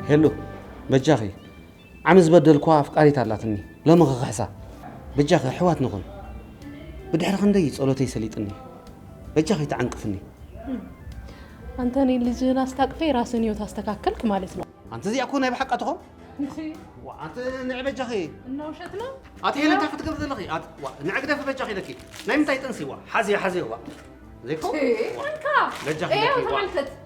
ሄሉ፣ በጃኺ፣ ዓሚ ዝበደልኳ ኣፍቃሪት ኣላትኒ፣ ሎሚ ክኽሕሳ። በጃኺ፣ ኣሕዋት ንኹን። ብድሕሪ ክንደይ ጸሎተይ ሰሊጥኒ። በጃኺ፣ ተዓንቅፍኒ። አንተ እኔን ልጅህን አስታቅፈ የራስህን ህይወት አስተካከልክ ማለት ነው። ኣንቲ እዚኣ እኮ ናይ ብሓቃ ትኾን? ዋ፣ ኣንቲ ንዕ በጃኺ። እና ውሸት ነው? ኣቲ ሄለን እንታይ ክትገብሪ ዘለኺ? ኣቲ ዋ፣ ንዕ ግደፊ በጃኺ ኢለኪ። ናይ ምንታይ ጥንሲ ዋ? ሓዝዮ፣ ሓዝዮ ዋ። ዘይኮ? ዋ፣ እንካ። በጃኺ ኢለኪ ዋ።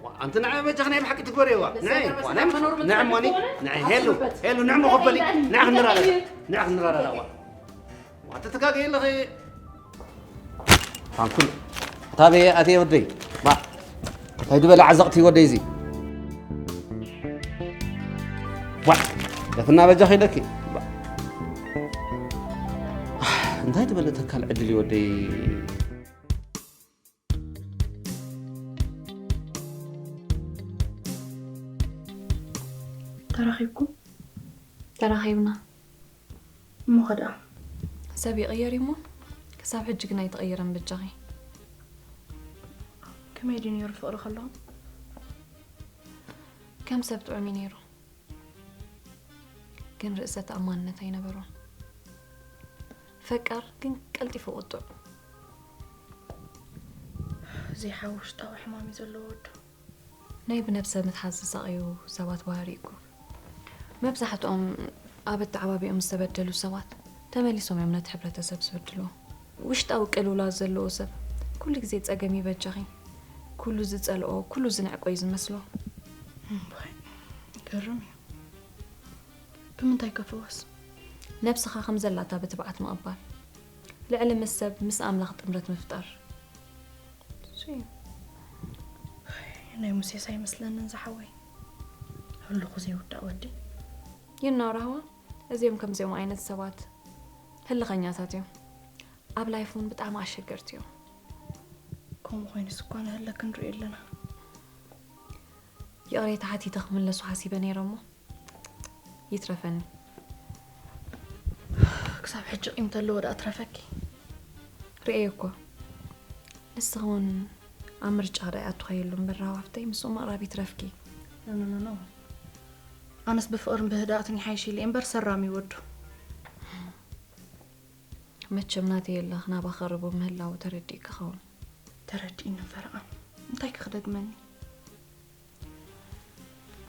ዋ፣ ኣንቲ ንዕ በጃኺ ናይ ብሓቂ ትግበሪ ዋ። ንዕ ዋ፣ ናይ ንዕ ሞኒ፣ ንዕ ሄሉ፣ ሄሉ ንዕ መኸበሊ፣ ንዕ ክንራዳዳ። ንዕ ክንራዳዳ ዋ። ኣቲ ትጋገ ኣለኺ። ታንኩል። ታበየ ኣትየ ወደይ። ባ። እንታይ ዝበለ ዓዘቕቲ ወደይ እዚ። ዋ። ደፍና በጃኺ ኢለኪ። ባ። እንታይ ዝበለ ተካል ዕድል እዩ ወደይ። ተራኺብኩም? ተራኺብና። እሞ ኸ ደኣ? ሰብ ይቕየር እዩ እሞ፣ ክሳብ ሕጂ ግን ኣይተቐየረን በጃኺ። ከመይ ድዩ ነይሩ ፍቕሪ ከለኹም? ከም ሰብ ጥዑም እዩ ነይሩ፣ ግን ርእሰ ተኣማንነት ኣይነበሮን። ፈቃር ግን ቀልጢፉ ቁጡዕ። ዘይሓዊ ውሽጣዊ ሕማም እዩ ዘለዎ ወዱ። ናይ ብነብሰ ምትሓዝ ዝሳቐዩ ሰባት ባህሪ እኮ። መብዛሕትኦም ኣብ ኣተዓባቢኦም ዝተበደሉ ሰባት ተመሊሶም እዮም ነቲ ሕብረተሰብ ዝበድልዎ። ውሽጣዊ ቅልውላው ዘለዎ ሰብ ኩሉ ግዜ ጸገም እዩ በጃኺ። ኩሉ ዝጸልኦ፣ ኩሉ ዝንዕቆ እዩ ዝመስሎ። እምባይ፣ ይገርም እዩ። ብምንታይ ከፍወስ? ነብስኻ ከም ዘላታ ብትብዓት ምቕባል። ልዕሊ ምስ ሰብ ምስ ኣምላኽ ጥምረት ምፍጣር። እሱ እዩ። ናይ ሙሴስ ኣይመስለንን ዝሓወይ። ህልኹ ዘይውዳእ ወዲ። ይናው ራህዋ፣ እዚኦም ከምዚኦም ዓይነት ሰባት ህልኸኛታት እዮም። ኣብ ላይፍ እውን ብጣዕሚ ኣሸገርቲ እዮም። ከምኡ ኮይኑስ እኳ ንህለክ ንሪኦ ኣለና። ይቕሬታ ሓቲተ ክምለሱ ሓሲበ ነይረ እሞ ይትረፈኒ። ክሳብ ሕጂ ቂም ተለዎ ደኣ ትረፈኪ። ርእየ እኮ። ንስኺ እውን ኣብ ምርጫ ዶ ኣይኣቱኻየሉ እምበር ራህዋ ሓፍተይ፣ ምስኡ ምቕራብ ይትረፍኪ። ኖ፣ ኖ፣ ኖ፣ ኖ። ኣነስ ብፍቕርን ብህድኣትን ይሓይሽ ኢለ እየ እምበር ሰራሚ ወዱ። መቸም ናተይ የለ ናባኻ ርቡብ ምህላዉ ተረዲእኪ ክኸውን። ተረዲእኒ ፈርቓን። እንታይ ከ ክደግመኒ?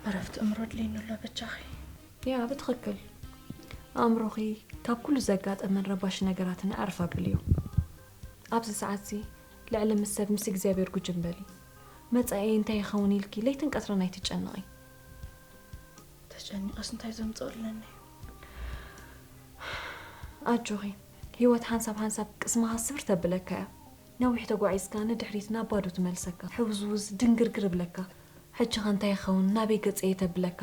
ዕረፍቲ እምሮ ኣድልየኒ ኣሎ በጃኺ። ያ፣ ብትኽክል። ኣእምሮኺ ካብ ኩሉ ዘጋጠመን ረባሺ ነገራት ንዕረፍ ኣብልዮ። ኣብዚ ሰዓትዚ ልዕሊ ምስ ሰብ ምስ እግዚኣብሔር ጉጅም በሊ። መጻኢየይ እንታይ ይኸውን ኢልኪ ለይትን ቀትርን ኣይትጨነቒ። ተጨኒቐስ እንታይ ዘምጽኦ ኣለኒ? ኣጆኺ፣ ህይወት ሓንሳብ ሓንሳብ ቅስምኻ ስብር ተብለካ እያ። ነዊሕ ተጓዒዝካ ንድሕሪት ናብ ባዶ ትመልሰካ። ሕውዝውዝ ድንግርግር እብለካ። ሕጂ ኸ እንታይ ይኸውን ናበይ ገጸ እየ ተብለካ።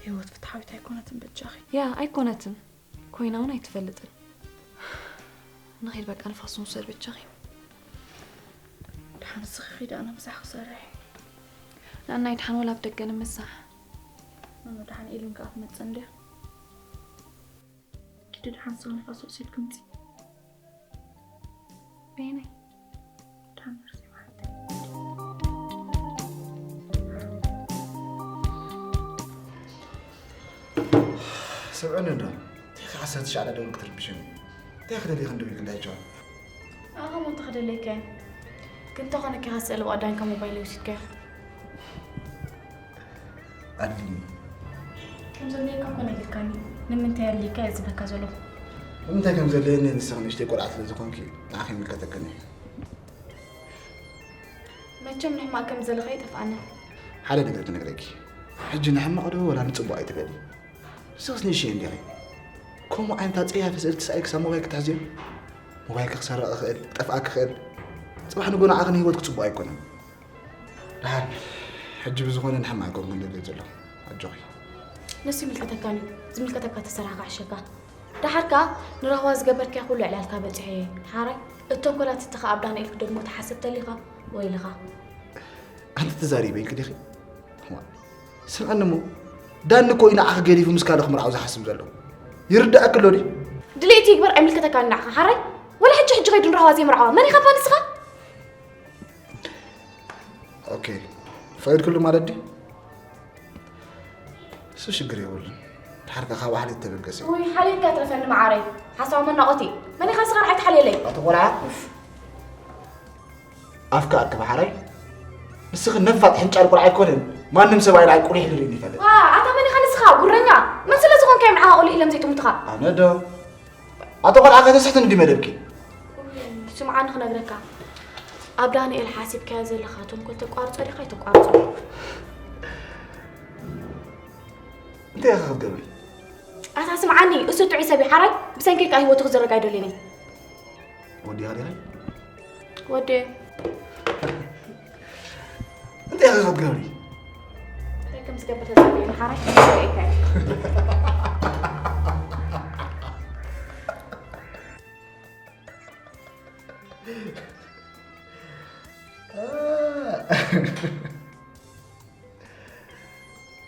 ህይወት ፍትሓዊት ኣይኮነትን በጃኺ። ያ ኣይኮነትን። ኮይና እውን ኣይትፈልጥን። ንኺድ በቃ ንፋስ ንውሰድ በጃኺ። ደሓን ንስኺ ኺዲ ኣነ ምሳሕ ክሰርሕ። ንኣናይ ደሓን ወላ ኣብ ደገ ንምሳሕ። ኖኖ ደሓን ኢሉን ከኣ ትመጽእ እንድያ። ኪዲ ደሓን ስቕ ንፋስ ወሲድኪ ምጺ። በየናይ? ደሓን ደርሲ ማለት። ስምዕኒ እንዶ እንታይ ከ ዓሰርተ ትሽዓተ ደውል ክትርብሽኒ እንታይ ክደልይ ክንደውል ግላይ ጆን ኣኸ ሞንተ ክደለይካ እየ ግን ተኾነ ኪኻ ስእሊ ብቐዳንካ ሞባይል ወሲድካዮ ኣድልኒ ከም ዘድልየካ እኮ ነጊርካኒ ንምንታይ ኣድልይካ እየ ዝብለካ ዘለኹ ንምንታይ ከም ዘድልየኒ ንስኺ ንእሽተይ ቆልዓ ስለ ዝኾንኪ ንዓኺ ይምልከተክን እዩ መቸም ንሕማቕ ከም ዘለኻ ይጠፍኣና ሓደ ነገር ክነግረኪ ሕጂ ንሕማቕ ዶ ወላ ንፅቡቕ ኣይትበሊ ንስኽስ ንእሽተይ እንዲኺ ከምኡ ዓይነት ኣፀያፊ ስእሊ ክስኣይ ክሳብ ሞባይል ክትሕዝዮ ሞባይልኪ ክሰረቕ ይኽእል ክጠፍኣኪ ይኽእል ፅባሕ ንጎ ንዓኺ ንህይወትኪ ፅቡቕ ኣይኮነን ደሓር ሕጂ ብዝኾነ ንሕማቕ ኣይኮንኩን ደልየ ዘለኹ ኣጆኺ ንሱ ይምልከተካን እዩ ዝምልከተካ ተሰራሕካ ሕሸካ ደሓር ከኣ ንራህዋ ዝገበርካዮ ኩሉ ዕላልካ በጺሐ እየ ሓራይ እቶም ኮላትትኻ ኣብ ዳንኤል ክደግሞ ትሓስብ ተሊኻ ወይልኻ ኣንቲ ትዛሪበ ኢልኪ ዲኺ ስምዐኒ እሞ ዳኒ እኮ እዩ ንዓኺ ገዲፉ ምስ ካልእ ክምርዓው ዝሓስብ ዘሎ ይርድኣኪ ኣሎ ድዩ ድሌቱ ይግበር ኣይምልከተካን ንዓኻ ሓራይ ወላ ሕጂ ሕጂ ከይዱ ንራህዋ ዘይምርዓዋ መን ኢኻ እባ ንስኻ ኦኬ ፈቒድክሉ ማለት ድዩ እሱ ሽግር የብሉን። ድሓር ከኣ ካብ ሓልዮት ተበገሰ እዩ። ውይ፣ ሓልዮትካ ትረፈኒ መዓረይ። ሓሳዊ መናቆቲ። መን ኢኻ ንስኻ ንዓይ ትሓልየለይ? ኣቶ ቆልዓ፣ ኣፍካ ኣክብ ሓራይ። ንስኺ ነፋጥ ሕንጫል ቆልዓ ኣይኮነን። ማንም ሰብኣይ ንዓይ ቁሊሕ ኢሉ ይፈልጥ። ዋ፣ ኣታ መን ኢኻ ንስኻ? ጉረኛ። መን ስለ ዝኾንካ እዮም ንዓኻ ቁሊሕ ኢሎም ዘይጥምቱኻ? ኣነ ዶ? ኣቶ ቆልዓ ከተስሕትኒ ድዩ መደብኪ? ስምዓኒ ክነግረካ። ኣብ ዳንኤል ሓሲብካዮ ዘለኻ ተንኮል ተቋርጾ ዲኻ ኣይተቋርጾ? እንታይ ኢኻ ክትገብሪ? ኣታ ስምዓኒ፣ እሱ ጥዑይ ሰብ እዩ ሓራይ፣ ብሰንኪ ከኣ ህይወቱ ክዝረግ ኣይደልዮን እየ። ወዲኻ ዲኻ? ወዲ። እንታይ ኢኻ ክትገብሪ? እንታይ ከም ዝገብር ተጸብየኒ ሓራይ፣ ከይከ።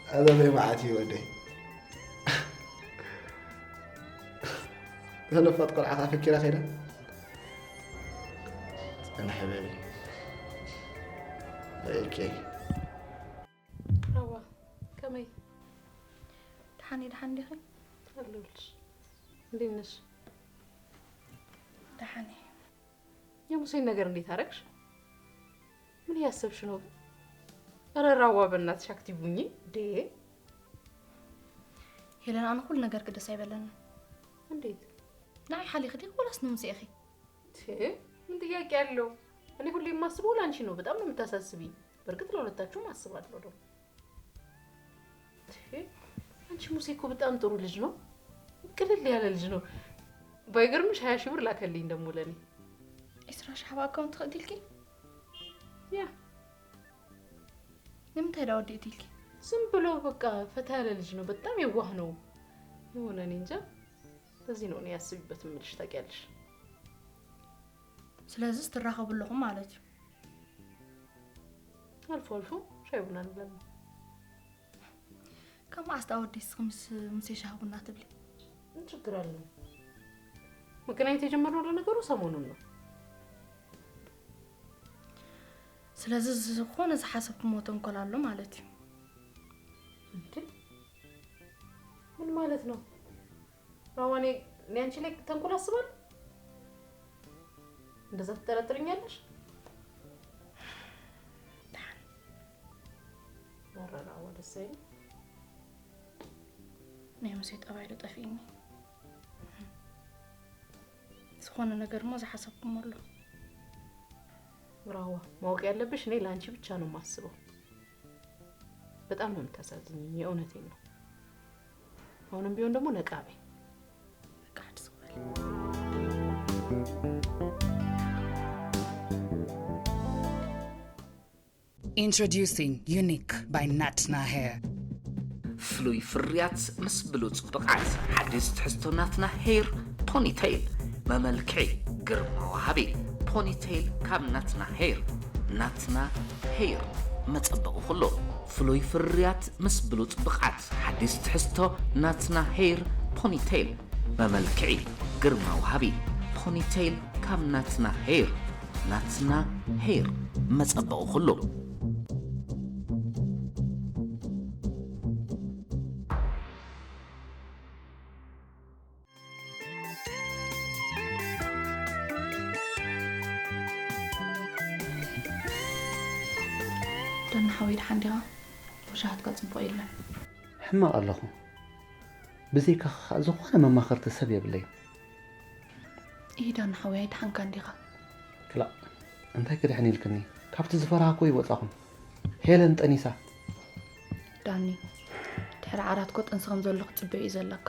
ኣዛ ዘይመዓት እዩ ወደይ። ተለፋት ቆልዓኻ ፈኪራ ከይዳ? ጽንሕ በሊ። ኦኬ። ሓዋ፣ ከመይ? ደሓን እየ፣ ደሓን ዲኺ? ኣለሁልሽ። እንዴት ነሽ? ደሓን እየ። የሙሴን ነገር እንዴት አረግሽ? ምን እያሰብሽ ነው ግን? ኧረ ራዋ በእናትሽ አክቲቭ ሁኚ እንዴ! ሄለን፣ ኣነ ኩሉ ነገርኪ ደስ ኣይበለንን። እንዴት? ንዓይ ሓሊኺ ዲኺ ወላስ ንሙሴ ኢኺ? ቴ፣ ምን ጥያቄ አለው? እኔ ሁሌ የማስበው ለአንቺ ነው። በጣም ነው የምታሳስቢኝ። በእርግጥ ለሁለታችሁም አስባለሁ ደግሞ። ቴ፣ አንቺ ሙሴ እኮ በጣም ጥሩ ልጅ ነው። ቅልል ያለ ልጅ ነው። ባይገርምሽ ሃያ ሺህ ብር ላከልኝ ደግሞ ለኔ። ዒስራ ሺሕ ኣብ ኣካውንት ክእትልኪ? ያ። ንምንታይ ዳ ወዲእትልኪ? ዝም ብሎ በቃ ፈታ ያለ ልጅ ነው። በጣም የዋህ ነው። የሆነ እኔ እንጃ። በዚህ ነው እኔ አስቢበት የምልሽ ታውቂያለሽ። ስለዚህ ትራኸቡ ኣለኹም ማለት እዩ። አልፎ አልፎ ሻይ ቡና እንብላለን። ካብ መዓስ ዳ ወዲስኺ ምስ ሙሴ ሻሂ ቡና ትብሊ? ምን ችግር አለው? መገናኘት የጀመርነው ለነገሩ ሰሞኑን ነው። ስለዚህ ዝኾነ ዝሓሰብኩሞ ተንኮል ኣሎ ማለት እዩ። እንዴ? ምን ማለት ነው? ራዋ፣ እኔ እኔ አንቺ ላይ ተንኮል አስባለሁ? እንደዛ ትጠረጥርኛለሽ? ኧረ ራዋ ደስ አይልም። ናይ ሙሴ ጠባይ ዶ ጠፊእኒ? ዝኾነ ነገር እሞ ዝሓሰብኩሞ ኣሎ። ራዋ፣ ማወቅ ያለብሽ እኔ ለአንቺ ብቻ ነው የማስበው። በጣም ነው የምታሳዝኝ፣ የእውነቴን ነው። አሁንም ቢሆን ደግሞ ነቃ በይ። በቃ አዲስ በል። Introducing Unique by Natna Hair. ፍሉይ ፍርያት ምስ ብሉጽ ብቕዓት። ሓዲስ ትሕዝቶ ናትና ሄር ፖኒቴይል። መመልክዒ፣ ግርማ ወሃቢ። ፖኒቴይል ካብ ናትና ሄር። ናትና ሄር፣ መጸበቒ ኩሉ። ፍሉይ ፍርያት ምስ ብሉጽ ብቕዓት። ሓዲስ ትሕዝቶ ናትና ሄር ፖኒቴይል። መመልክዒ፣ ግርማ ወሃቢ። ፖኒቴይል ካብ ናትና ሄር። ናትና ሄር፣ መጸበቒ ኩሉ። ዳና ሓወይ፣ ደሓን ዲኻ? ብሻሃትካ ጽቡቕ የለን። ሕማቕ ኣለኹ። ብዘይካኻ ዝኾነ መማኸርቲ ሰብ የብለይን። ኢሂ ዳና ሓወይ፣ ኣይደሓንካን ዲኻ? ክላእ፣ እንታይ ክድሕን ኢልክኒ? ካብቲ ዝፈራህኩ ይወጻኹን። ሄለን ጠኒሳ። ዳኒ፣ ድሕሪ ዓራት እኮ ጥንሲ ከም ዘሎ ክትጽበ እዩ ዘለካ።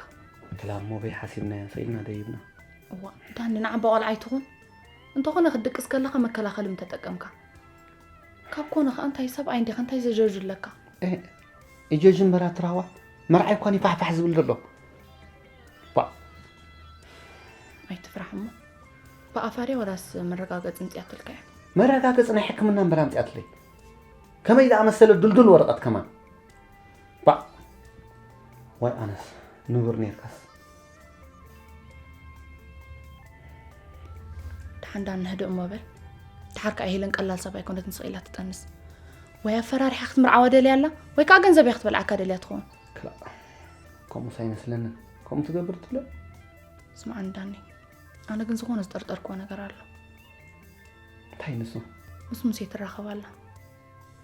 ክላእ እሞ በይ ሓሲብናዮ፣ ሰኢልና ደይብና። እዋ፣ ዳኒ፣ ንዓባ ቆልዓ ኣይትኹን። እንተኾነ ክትድቅስ ከለኻ መከላኸሊ ምተጠቀምካ። ካብ ኮነ ኸኣ እንታይ ሰብኣይ እንዲኻ፣ እንታይ ዘጀርጅ ኣለካ? ኤ፣ እጀጅ እምበር ኣትራዋ፣ መርዓይ እኳ ይፋሕፋሕ ዝብል ዘሎ። ባ። ኣይትፍራሕ እሞ። ብኣፋርያ ወላስ መረጋገጺ ምጽኣትልካ እያ? መረጋገጺ ናይ ሕክምና እምበር ኣምጽኣትለይ። ከመይ ዝኣመሰለ ድልዱል ወረቐት ከማን። ባ። ዋይ ኣነስ፣ ንቡር ኔርካስ። ደሓን ዳኒ ህድእ እሞ በል። ደሓር ከኣ ሄለን ቀላል ሰብ ኣይኮነትን፣ ስቕ ኢላ ትጠንስ። ወይ ኣፈራሪሓ ክትምርዓዋ ደልያ ኣላ፣ ወይ ከኣ ገንዘብ እያ ክትበልዓካ ደልያ ትኸውን። ክላእ፣ ከምኡስ ኣይመስለንን። ከምኡ ትገብር ትብለ? ስምዓኒ ዳኒ፣ ኣነ ግን ዝኾነ ዝጠርጠርክዎ ነገር ኣሎ። እንታይ ንሱ? ምስ ሙሴ ትራኸብ ኣላ።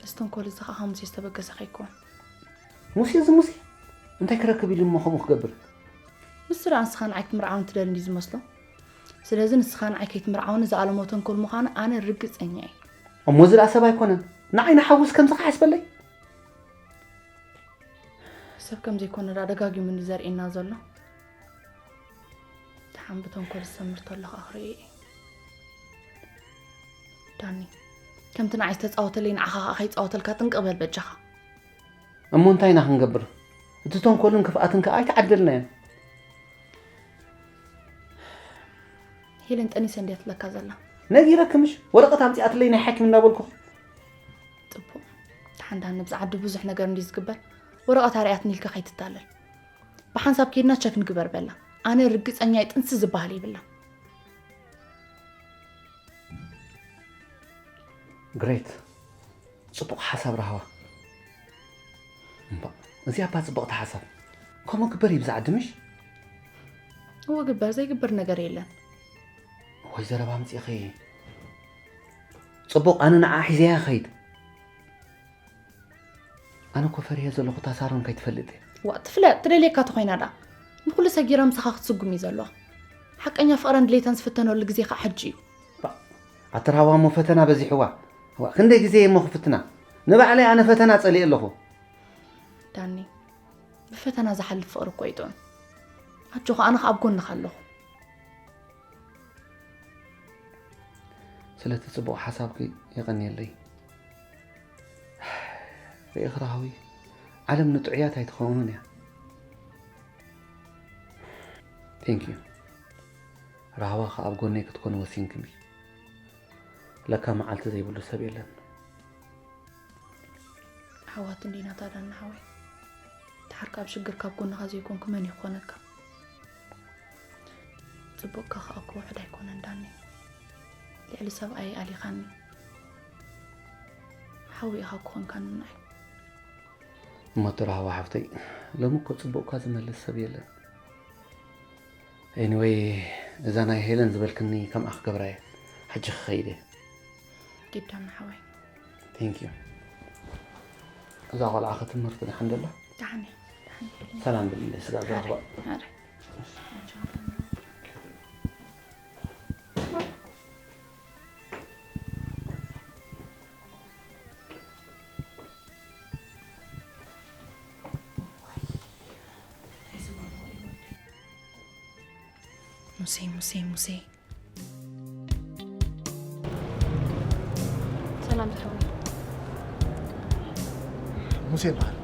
እዚ ተንኮል እዚ ኸዓ ካብ ሙሴ ዝተበገሰ ከይኮን። ሙሴ እዚ ሙሴ? እንታይ ክረክብ ኢሉ እሞ ከምኡ ክገብር? ንሱ ደኣ ንስኻ ንዓይ ክትምርዓውን ትደሊ እንድዩ ዝመስሎ። ስለዚ ንስኻ ንዓይ ከይትምርዓውኒ ዝኣለሞ ተንኮል ምዃኑ ኣነ ርግጸኛ እየ። እሞ እዚ ደኣ ሰብ ኣይኮነን። ንዓይ ንሓውስ ከምዚ ክሓስበለይ? ሰብ ከም ዘይኮነ ደኣ ደጋጊሙ እንድዩ ዘርእየና ዘሎ። ደሓን ብተንኮል ዝሰምር ተሎ ከኣ ክርኢ እየ። ዳኒ፣ ከምቲ ንዓይ ዝተጻወተለይ ንዓኻ ከኣ ከይጻወተልካ ጥንቅቕ በል በጃኻ። እሞ እንታይ ኢና ክንገብር? እቲ ተንኮልን ክፍኣትን ከኣ ኣይተዓደልናዮን። ሄለን ጠኒሰ እንድያ ትብለካ ዘላ። ነጊረኪ ምሽ? ወረቐት ኣምጺኣትለይ ናይ ሓኪም እናበልኩኺ። ጽቡቕ። ደሓን ደሓን፣ ኣብዚ ዓዲ ብዙሕ ነገር እንድዩ ዝግበር። ወረቐት ኣርኣያትኒ ኢልካ ከይትታለል። ብሓንሳብ ኬድና ቸክ ንግበር በላ። ኣነ ርግጸኛ እየ፣ ጥንሲ ዝበሃል የብላን። ግሬት። ጽቡቕ ሓሳብ ራህዋ። እምባ፣ እዚኣ እባ ጽብቕቲ ሓሳብ። ከምኡ ግበር ይብዛዕ ድምሽ። እወ ግበር፣ ዘይግበር ነገር የለን። ወይ ዘረባ ኣምጺእኺ። ጽቡቕ፣ ኣነ ንዓ ሒዘያ ኸይድ። ኣነ እኮ ፈሪሀ ዘለኹ እታ ሳሮን ከይትፈልጥ እየ። ዋ፣ ትፍለጥ፣ ትደልየካ ተኾይና ደኣ። ንኹሉ ሰጊራ ምሳኻ ክትስጉም እዩ ዘለዋ። ሓቀኛ ፍቕረን ድሌተን ዝፍተነሉ ግዜ ኸዓ ሕጂ እዩ። ባ፣ ኣቲ ራህዋ እሞ ፈተና በዚሕዋ። ዋ፣ ክንደይ ግዜ እየ እሞ ክፍትና? ንባዕለይ ኣነ ፈተና ጸሊኤ ኣለኹ። ዳኒ፣ ብፈተና ዝሓልፍ ፍቕሪ እኮ ኣይጥዑም። ኣጆኻ፣ ኣነ ኸኣ ኣብ ጎንኻ ኣለኹ። ስለቲ ጽቡቕ ሓሳብኪ የቐንየለይ። ርኢኺ ራህዊ፣ ዓለም ንጥዑያት ኣይትኸውንን እያ። Thank you። ራህዋ ኸኣ ኣብ ጎነይ ክትኮኒ ወሲንክኒ። ለካ መዓልቲ ዘይብሉ ሰብ የለን። ኣሕዋት እንዲና ታዲያ ንሓወይ። ድሓር ካብ ሽግር ካብ ጎንኻ ዘይኮንኩ መን እዩ ክኾነካ? ጽቡቕካ ከኣ ክውሕድ ኣይኮነን ዳኒ። ልዕሊ ሰብኣየይ ኣሊኻኒ። ሓዊ ኢኻ ክኾንካኒ ምንኣይ። እሞ እቲ ራህዋ ሓፍተይ፣ ሎሚ እኮ ጽቡቕካ ዝመልስ ሰብ የለን። Anyway፣ እዛ ናይ ሄለን ዝበልክኒ ከምኣ ክገብራ እየ። ሕጂ ክኸይድ እየ። ኪድ ዳኒ ሓወይ። Thank you። እዛ ቆልዓ ከ ትምህርቲ ደሓን ደላ? ደሓን እያ፣ ደሓን እያ። ሰላም ብልለ ስጋ ዛባ። ኣረ፣ ኣረ። ሙሴ፣ ሙሴ፣ ሙሴ። ሰላም ዝሓወይ። ሙሴ ይበሃል።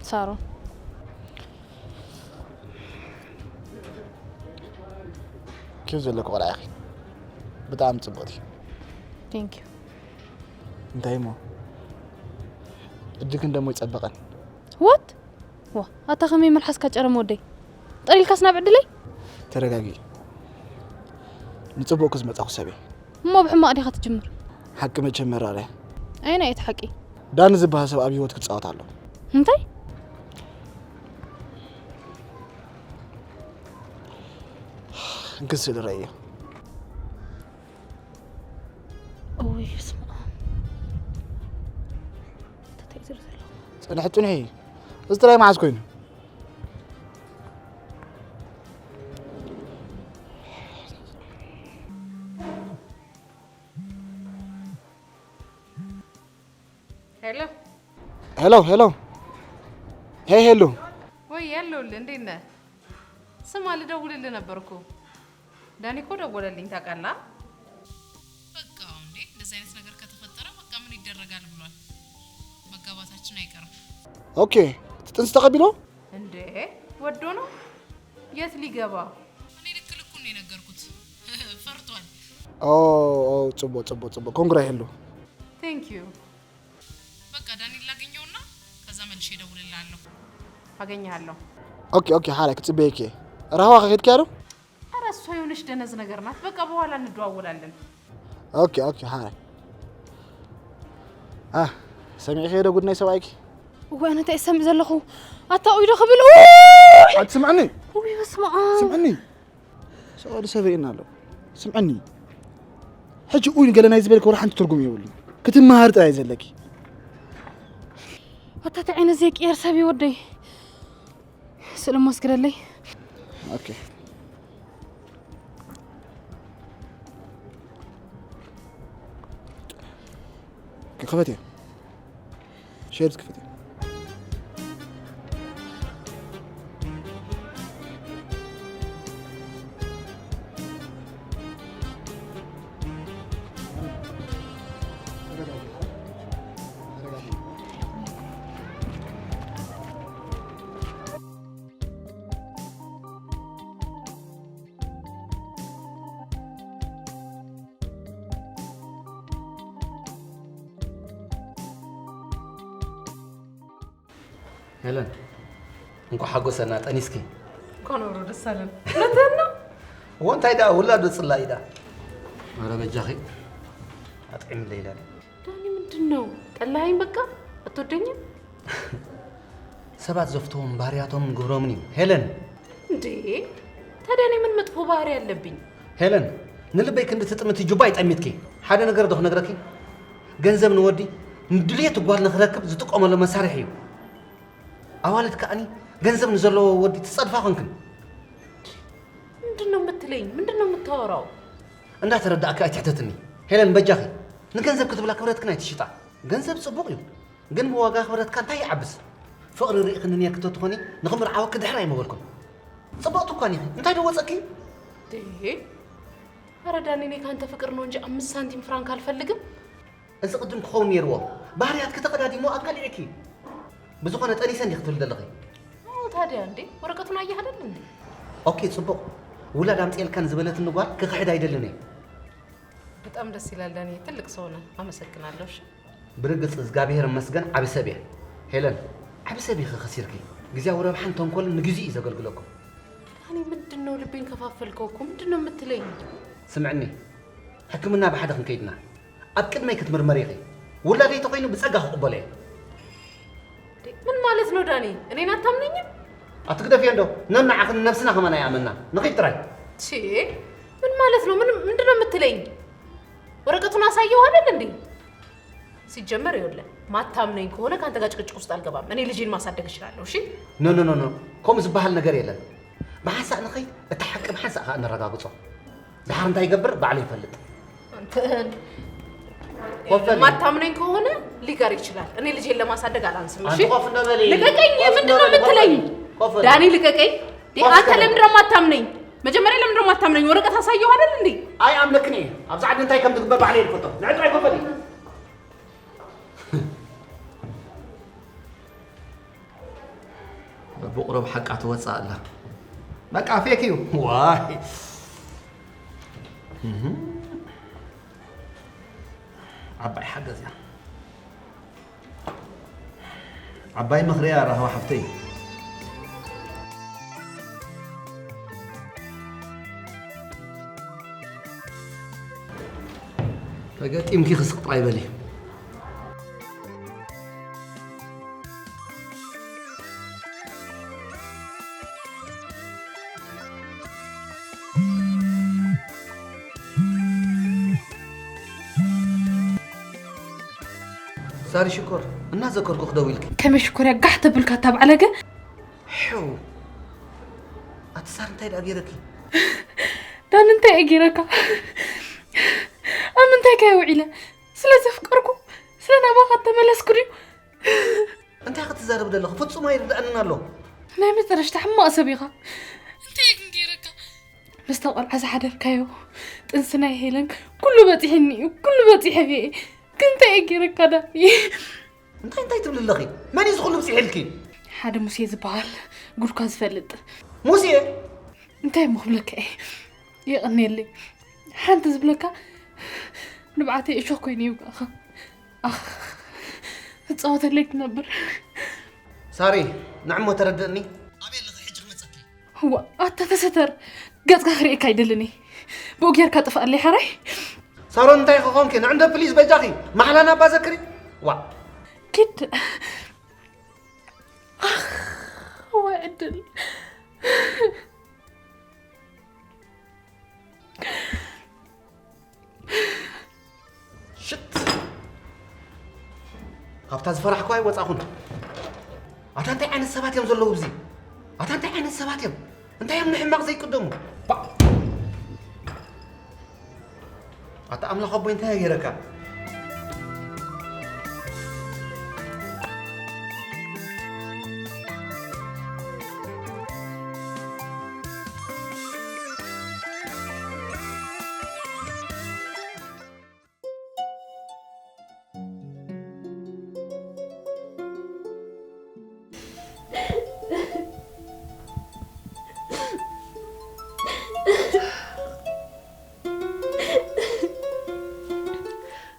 ሳሮን። ኪዩት ዘለኪ ቆልዓ ኢኺ። ብጣዕሚ ጽብቕቲ። Thank you። እንታይ እሞ? እድግን ደሞ ይጸበቐን። What? ዋ፣ ኣታ ከመይ መልሓስካ ጨረም ወደይ? ጠሊልካስ ናብ ዕድለይ? ተረጋጊ። ንጽቡቕኪ ዝመጻኹ ሰብ እየ። እሞ ብሕማቕ ዲኻ ትጅምር? ሓቂ መቸም መራር እያ። ኣየናይ እቲ ሓቂ? ዳኒ ዝበሃል ሰብ ኣብ ህይወት ክጻወት ኣሎ። እንታይ? እንክስል ረእዮ። እውይ፣ በስመ ኣብ። እንታይ ዝርኢ ዘለኹ? ጽንሒ፣ ጽንሒ። እዚ ጥራይ መዓስ ኮይኑ? ሄሎ። ሄሎ፣ ሄሎ። ሄይ ሄሉ። ወይ፣ ኣለሁልህ፣ እንዴት ነህ? ስማ፣ ልደውልልህ ነበርኩ። ዳኒ እኮ ደወለልኝ፣ ታውቃለህ? በቃ፣ እንዴ፣ እንደዚህ አይነት ነገር ከተፈጠረ፣ በቃ፣ ምን ይደረጋል ብሏል። መጋባታችን አይቀርም። ኦኬ፣ ጥንስ ተቀቢሎ? እንዴ፣ ወዶ ነው? የት ሊገባ? እኔ ልክ ልኩን ነው የነገርኩት። ፈርቷል። ኦ፣ ኦ፣ ጽቦ፣ ጽቦ፣ ጽቦ። ኮንግራ ሄሉ። Thank you። በቃ ዳኒ ላግኘውና ከዛ መልሼ እደውልልሃለሁ። አገኘሃለሁ። ኦኬ፣ ኦኬ፣ ሓራይ ክትጽበየኪ እየ። ራህዋ ከ ከድኪ ዶ? ኧረ እሷ የሆነች ደነዝ ነገር ናት። በቃ በኋላ እንደዋወላለን። ኦኬ፣ ኦኬ፣ ሓራይ። አ፣ ሰሚዕኪ ዶ ጉድ ናይ ሰብኣይኪ? እዋይ፣ ኣነ እንታይ እሰምዕ ዘለኹ? ኣታ ኡይ ዶ ክብል፣ ኡይ! ኣትስምዕኒ ኡይ በስመ ኣብ። ስምዕኒ ሰብኣሉ ሰብ ርኢና ኣሎ። ስምዕኒ ሕጂ ኡይ ገለ ናይ ዝበልክ ወላ ሓንቲ ትርጉም የብሉን። ክትመሃር ጥራይ ዘለኪ። ኣታ ተዓይነ ዘይቅየር ሰብ እዩ ወደይ። ስእሊ እሞ እስክደለይ። ኦኬ ክፈትያ ሸርት ክፈትያ ሄለን እንኳ ሓጎሰና ጠኒስኪ። እንኳን አብሮ ደስ አለን። እውነትህን ነው። እዎ እንታይ ደኣ ውላዶ ጽላኢ ደኣ። ኧረ በጃኺ ኣጥዒምለይ ኢላ ድያ። ዳኒ ምንድን ነው ጠላኸኝ? በቃ አትወደኝም? ሰባት ዘፍትዎም ባህርያቶምን ግብሮምን እዩ ሄለን። እንዴ ታዲያ እኔ ምን መጥፎ ባህሪ ያለብኝ? ሄለን ንልበይ ክንዲ ትጥምቲ ጁባ ይጠሚትኪ። ሓደ ነገር ዶ ክነግረኪ? ገንዘብ ንወዲ ንድልየቱ ጓል ንክረክብ ዝጥቀመሉ መሳርሒ እዩ። ኣዋልድ ከኣኒ ገንዘብ ንዘለዎ ወዲ ትጸድፋ ኮንክን። ምንድን ነው የምትለኝ? ምንድን ነው የምታወራው? እንዳተረዳእኪ ኣይትሕተትኒ ሄለን በጃኺ። ንገንዘብ ክትብላ ክብረትክን ኣይትሽጣ። ገንዘብ ጽቡቕ እዩ ግን ብዋጋ ክብረትካ እንታይ ይዓብስ? ፍቕሪ ርኢኽኒ ኔርኪ ተትኾኒ ንኽምርዓወኪ ድሕር ኣይመበልኩን። ጽብቕቲ እኳ ኒኺ እንታይ ደወጸኪ? ዴ ኧረ ዳኒ እኔ ካንተ ፍቅር ነው እንጂ አምስት ሳንቲም ፍራንክ አልፈልግም። እዚ ቅድም ክኸውን ነይርዎ። ባህርያትኪ ተቐዳዲሞ ኣቃሊዕኪ። ብዝኾነ ጠኒሰ እንዲኺ ክትብል ዘለኺ። ኦ ታዲያ እንዴ ወረቀቱን አየህ አይደል እንዴ? ኦኬ ጽቡቕ። ውላድ ኣምፅኤልካ ንዝበለትኒ ጓል ክኽሕድ ኣይደልን እየ። በጣም ደስ ይላል ዳኒ፣ ትልቅ ሰው ነህ። አመሰግናለሁ። እሺ ብርግፅ እግዚኣብሔር ይመስገን ዓቢ ሰብ እየ። ሄለን ዓቢ ሰብ ኢኺ ከሲርኪ። ግዜያዊ ረብሓን ተንኮልን ንግዚኡ እዩ ዘገልግለኩም። ዳኒ ምንድን ነው ልቤን ከፋፈልከው እኮ ምንድን ነው የምትለኝ? ስምዕኒ ሕክምና ብሓደ ክንከይድና ኣብ ቅድመይ ክትምርመሪ ኢኺ። ውላደይ ተኾይኑ ብፀጋ ክቕበሎ እየ። ምን ማለት ነው ዳኒ? እኔን አታምነኝም? ኣትግደፍዮ እንዶ ነናዓኽን ነብስና ከማን ኣይኣመና። ንኺድ ጥራይ። ቺ ምን ማለት ነው? ምን ምንድን ነው የምትለኝ? ወረቀቱን አሳየው አይደል እንዴ? ሲጀመር ይኸውልህ ማታምነኝ ከሆነ ከአንተ ጋር ጭቅጭቅ ውስጥ አልገባም። እኔ ልጄን ማሳደግ እችላለሁ። እሺ ኖ ኖ ኖ ኖ፣ ከምኡ ዝበሃል ነገር የለን። ብሓንሳእ ንኸይድ፣ እቲ ሓቂ ብሓንሳእ ከዓ ነረጋግጾ። ድሓር እንታይ ይገብር ባዕሉ ይፈልጥ። ማታምነኝ ከሆነ ሊቀር ይችላል። እኔ ልጄን ለማሳደግ አላንስም። እሺ ኮፍ እንበል። ልቀቀኝ። ምንድን ነው የምትለኝ? ዳኒ ልቀቀኝ። አንተ ለምንድን ነው የማታምነኝ? መጀመሪያ ለምንድን ነው የማታምነኝ? ወረቀት አሳየው አይደል እንዴ? ኣይ ኣምለክን እየ። ኣብዚ ዓዲ እንታይ ከም ዝግበር ባዕለይ ይፈልጦ። ንዕጥራይ ኮፍ በል። በብቑሩብ ሓቃ ትወፅእ ኣላ። በቃ ፌክ እዩ። ዋይ ዓባይ ሓገዝ እያ። ዓባይ ምኽሪ እያ ራህዋ ሓፍተይ። ተገጢምኪ ክስቕ ጥራይ በሊ። ሳሪ ሽኮር እናዘከርኩ ክደው ኢልኪ። ከመይ ሽኮር እያ ጋሕ ተብልካ እታ ባዕለገ። ሕው ኣቲ ሳሪ እንታይ ደኣ ገይረኪ? ዳን እንታይ እየ ገይረካ? ኣብ ምንታይ ከ ውዒለ? ስለ ዘፍቀርኩ ስለ ናባኻ ተመለስኩ ድዩ? እንታይ ክትዛረብ ዘለኺ ፍጹም ኣይርድኣንን ኣሎ። ናይ መጨረሽታ ሕማቕ ሰብ ኢኻ። እንታይ ግን ገይረካ? ምስታ ቆልዓ ዝሓደርካዮ ጥንሲ ናይ ሄለን ኩሉ በፂሕኒ እዩ፣ ኩሉ በፂሐ እየ። ግን እንታይ እየ ገይረካ ዳኒ? እንታይ እንታይ ትብሊ ኣለኺ? መን እዩ ዝኹሉ ብፂሕልኪ? ሓደ ሙሴ ዝበሃል ጉድካ ዝፈልጥ። ሙሴ? እንታይ እሞ ክብለካ እየ? የቐንየለይ። ሓንቲ ዝብለካ ንብዓተይ እሾኽ ኮይኑ ይውጋእኻ። ኣኽ፣ እፃወተለይ ትነብር። ሳሪ ንዕሞ ተረድእኒ። ኣበይ ኣለኺ ሕጂ ክመፀኪ? እዋ ኣታ ተሰተር፣ ገፅካ ክርእየካ ኣይደልን እየ። ብኡ ጌርካ ጥፍኣለይ ሓራይ። ሳሮን እንታይ ክኾንኪ ንዕንዶ ፕሊዝ በጃኺ ማሕላና እባ ዘክሪ። ዋ ኪድ ኣኽ፣ ዕድል። ሽት! ካብታ ዝፈራሕኳ ኣይወጻኹን። ኣታ እንታይ ዓይነት ሰባት እዮም ዘለዉ ኣብዚ? ኣታ እንታይ ዓይነት ሰባት እዮም? እንታይ እዮም ንሕማቕ ዘይቅደሙ? ባ- ኣታ ኣምላኽ ኣቦይ እንታይ ገይረካ?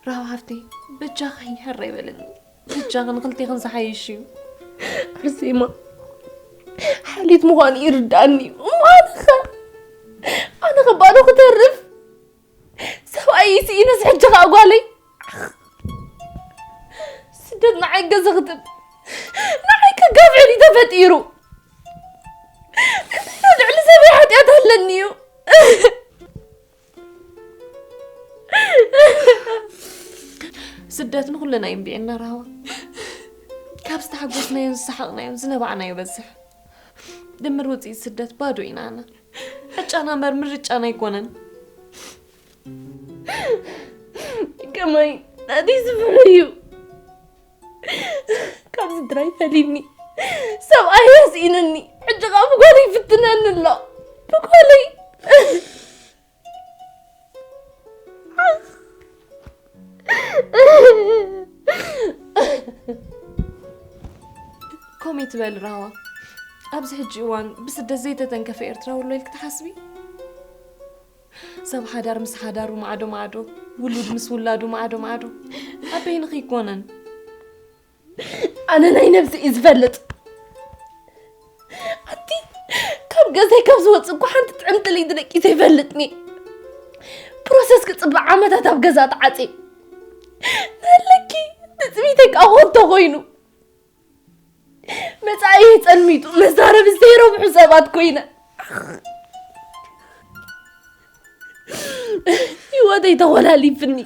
ራህዋ ሓፍተይ፣ በጃኺ ሕረ ይበለኒ። በጃኺ ንኽልቴኽን ዝሓይሽ እዩ። ኣርሴማ፣ ሓልየት ምዃኑ ይርድኣኒ እዩ። እሞ ኣነኸ? ኣነኸ ባዶ ክተርፍ? ሰብኣይ ስኢነስ ሕጂ ኸኣ ጓለይ? ስደት ንዓይ ገዘኽትም፣ ንዓይ ከጋፍዕን እዩ ተፈጢሩ። እንታይ ልዕሊ ሰበይ ሓጢኣት ኣለኒ እዩ? ስደት ንኹልና ይንብየና ራህዋ። ካብ ዝተሓጎስናዮን ዝሰሓቕናዮን ዝነባዕናዮ ይበዝሕ። ድምር ውፅኢት ስደት ባዶ ኢና ኣና። ዕጫና እምበር ምርጫና ኣይኮነን። ከማይ ናተይ ዝፍረ እዩ። ካብ ስድራይ ፈሊኒ፣ ሰብኣይ ኣስኢንኒ፣ ሕጂ ኸኣ ብጓለይ ይፍትነኒ ኣሎ። ብጓለይ። ከምኡ ትበል ራህዋ። ኣብዚ ሕጂ እዋን ብስደት ዘይተተንከፈ ኤርትራዊ ኣሎ ኢልኪ ትሓስቢ? ሰብ ሓዳር ምስ ሓዳሩ ማዕዶ ማዕዶ፣ ውሉድ ምስ ውላዱ ማዕዶ ማዕዶ። ኣበይንኺ ኣይኮነን። ኣነ ናይ ነብሲ እዩ ዝፈልጥ። ኣቲ ካብ ገዛይ ካብ ዝወፅእ እኮ ሓንቲ ጥዕምቲ ለይቲ ደቂሰ ኣይፈልጥን እየ። ፕሮሰስ ክፅበ ዓመታት ኣብ ገዛ ተዓፅየ። ናለኪ ትፅቢተይ ካብ ኾንቶ ኮይኑ መፃኢ ጸልሚቱ መዛረቢ ዘይረብሑ ሰባት ኮይነ ህይወተይ ተወላሊፍኒ።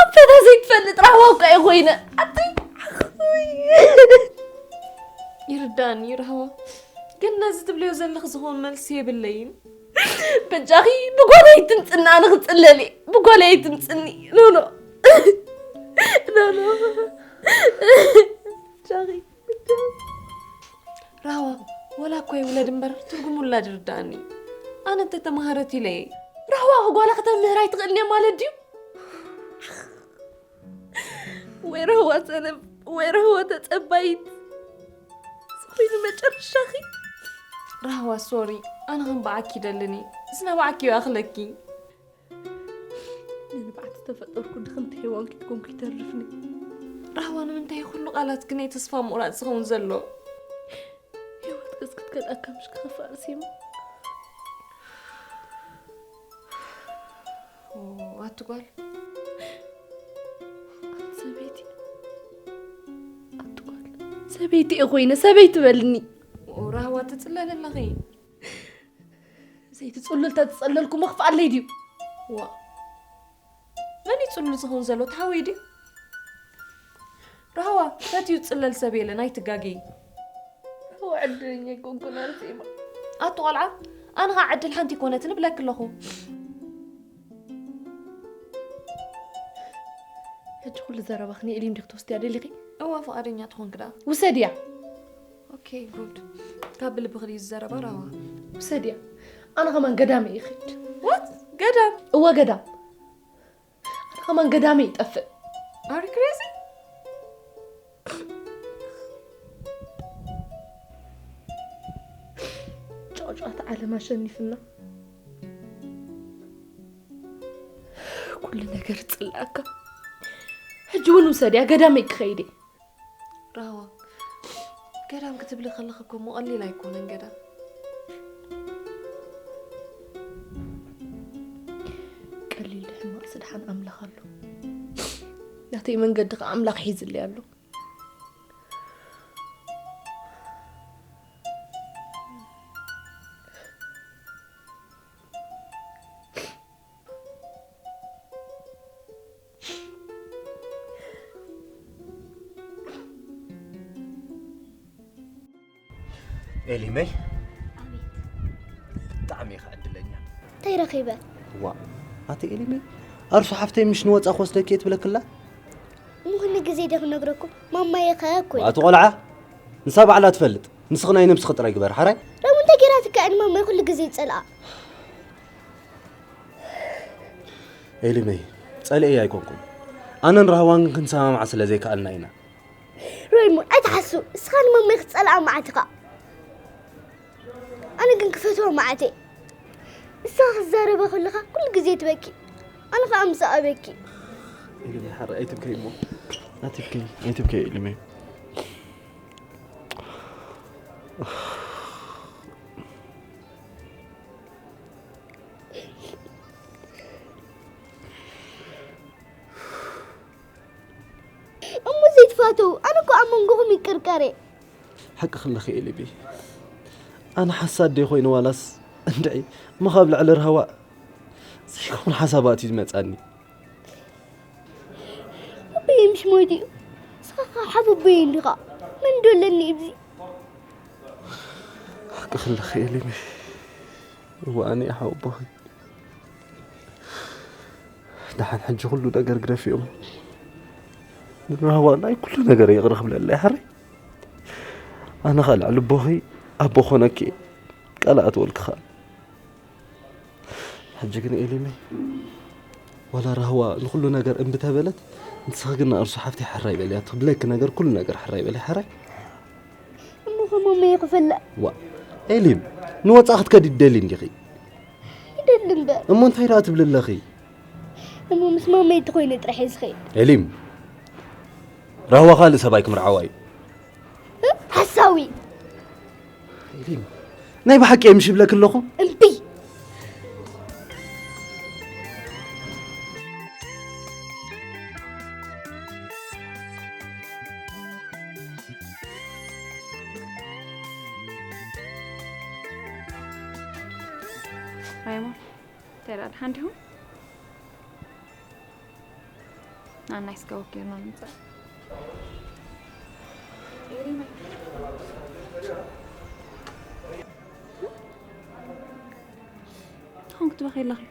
ኣፈታ ዘይትፈልጥ ራህዋ እኳ እየ ኮይነ። ኣቲ ይርዳእኒ ራህዋ፣ ግን ነዚ ትብልዮ ዘለኺ ዝኸውን መልሲ የብለይን። በጃኺ ብጓለይ ትምፅና ንኽፅለል እየ። ብጓለይ ትምፅኒ ኖኖ ኖኖ በጃኺ ራህዋ ወላ እኮ ይውለድ እምበር ትርጉም ውላድ ይርዳእኒ። ኣነ እንተተማሃረት ኢለ እየ። ራህዋ ጓላ ከተምህር ኣይትኽእልን እያ ማለት ድዩ? ወይ ራህዋ ሰነፍ ወይ ራህዋ ተጸባይት ዝኾይኑ መጨረሻኺ። ራህዋ ሶሪ፣ ኣነ ከም ብዓኪ ይደልን እየ። ዝነበዓኪ ይኣኽለኪ። ንንብዓት ዝተፈጠርኩ ድኽምቲ ሄዋን ኪትኮንኩ ይተርፍኒ። ራህዋ ንምንታይ ኩሉ ቃላት ክንይ ተስፋ ምቑራጽ ዝኸውን ዘሎ? ህይወት ገጽ ክትከልኣካ ምሽ ክኸፍእ ኣርሴማ። ኣቲ ጓል ኣቲ ሰበይቲ ኣቲ ጓል ሰበይቲ እየ ኮይነ ሰበይቲ በልኒ። ራህዋ ትጽለል ኣለኺ። ዘይትጽሉል ተትጸለልኩ መኽፍኣለይ ድዩ? ዋ መን እዩ ጽሉል ዝኸውን ዘሎ? ተሓወይ ድዩ? ራህዋ ፈትዩ ዝጽለል ሰብ የለን፣ ኣይትጋገዪ። ራህዋ ዕድለኛ ኣይኮንኩን ኣርሴማ። ኣቲ ቆልዓ፣ ኣነ ኸዓ ዕድል ሓንቲ ኣይኮነትን እብለኪ ኣለኹ። ሕጂ ኩሉ ዘረባኺ ንኤሊም ዲኺ ትወስድያ ደሊኺ? እወ፣ ፍቓደኛ ተኾንኪ ደኣ። ውሰድያ። ኦኬ ጉድ። ካብ ብልብኺ ድዩ ዝዘረባ ራህዋ? ውሰድያ። ኣነ ኸማን ገዳመይ ይኸይድ። ዋት? ገዳም? እወ ገዳም። ኣነ ኸማን ገዳመይ ይጠፍእ። Are you crazy? ጫጫታ ዓለም ኣሸኒፍና ኩሉ ነገር ይጽልኣካ። ሕጂ እውን ውሰድያ ገዳመይ ክኸይድ እየ። ራህዋ ገዳም ክትብሊ ከለኺ እኮ እሞ ቀሊል ኣይኮነን ገዳም። ቀሊል ሕማቕ ስድሓን ኣምላኽ ኣሎ። ናተይ መንገዲ ከኣ ኣምላኽ ሒዝለይ ኣሎ። ኤሊመይ፣ ብጣዕሚ ኢኻ ዕድለኛ። እንታይ ረኺበ? ዋ ኣቲ ኤሊመይ፣ ኣርሱ ሓፍተይ ምሽ ንወፃ ክወስደኪ እየ ትብለክላ። እሞ ኩሉ ግዜ ደ ክነግረኩም ማማየ ከ እኮ ኣቲ ቆልዓ፣ ንሳ ባዕላ ትፈልጥ። ንስኺ ናይ ነብስኺ ጥራይ ግበር ሓራይ። ረሙ እንታይ ገይራትካ እያ ንማማይ ኩሉ ግዜ ዝፀልኣ? ኤሊመይ፣ ጸሊኤያ ኣይኮንኩን። ኣነን ራህዋን ክንሰማማዕ ስለ ዘይከኣልና ኢና። ሮይሞ ኣይትሓሱ፣ እስኻ ንማማይ ክትጸልኣ መዓት ኢኻ። ኣነ ግን ክፈትዋ መዓት እየ። ንስኻ ክትዛረባ ከለኻ ኩሉ ግዜ ትበኪ፣ ኣነ ኸኣ ምስኣ እበኪ። ኢሉኒ ሓረ ኣይትብከይ እሞ ኣይትብከይ ኣይትብከይ ኢሉኒ። እሞ ዘይትፋተው ኣነ እኮ ኣብ መንጎኹም ይቅርቀረ። ሓቂ ክለኺ ኤሊቢ፣ ኣነ ሓሳድ ደ ኮይኑ ዋላስ እንድዒ እሞ ካብ ልዕሊ ርሃዋ ዘይከውን ሓሳባት እዩ ዝመጻኒ። ኣቦይ ምሽ ሞይቱ እዩ። ንስኻ ሓፍ ኣቦይ እንዲኻ። መን ዶ ኣለኒ ኣብዚ? ሓቂ ክለኺ ኤሊቢ፣ እወ ኣነ እየ ሓው ኣቦኺ። ደሓን ሕጂ ኩሉ ነገር ግደፊኦም። ንራህዋ ናይ ኩሉ ነገር ይቕረ ክብለለይ ሓረይ። ኣነ ኸኣ ልዕሊ ኣቦኺ ኣቦ ኾነኪ እየ። ቃል ኣትወልኪ ኸኣ። ሕጂ ግን ኤሊመይ፣ ዋላ ራህዋ ንኹሉ ነገር እምቢ ተበለት፣ ንስኺ ግን ንኣርሱ ሓፍተይ ሕራይ በልያ። ትብለኪ ነገር ኩሉ ነገር ሕራይ በልያ ሓራይ። እሞ ከማመ ይኽፈላ። ዋ ኤሊም፣ ንወጻኢ ክትከዲ ትደሊ እንዲኺ? ይደሊ እምበር። እሞ እንታይ ደኣ ትብሊ ኣለኺ? እሞ ምስ ማመይ እንተኾይነ ጥራሕ እየ ዝኸይድ። ኤሊም፣ ራህዋ ካልእ ሰብኣይ ክምርዓዋ እዩ። ሓሳዊ። ኤሊም፣ ናይ ብሓቂ እየ ምሽ ይብለኪ ኣለኹ። እምቢ። ሃይማ እንታይ ደኣ ደሓን ዲኹም? ንዓናይ ስጋ ወኪልና ንምጻእ። ሆን ክትበኺ ኣለኺ።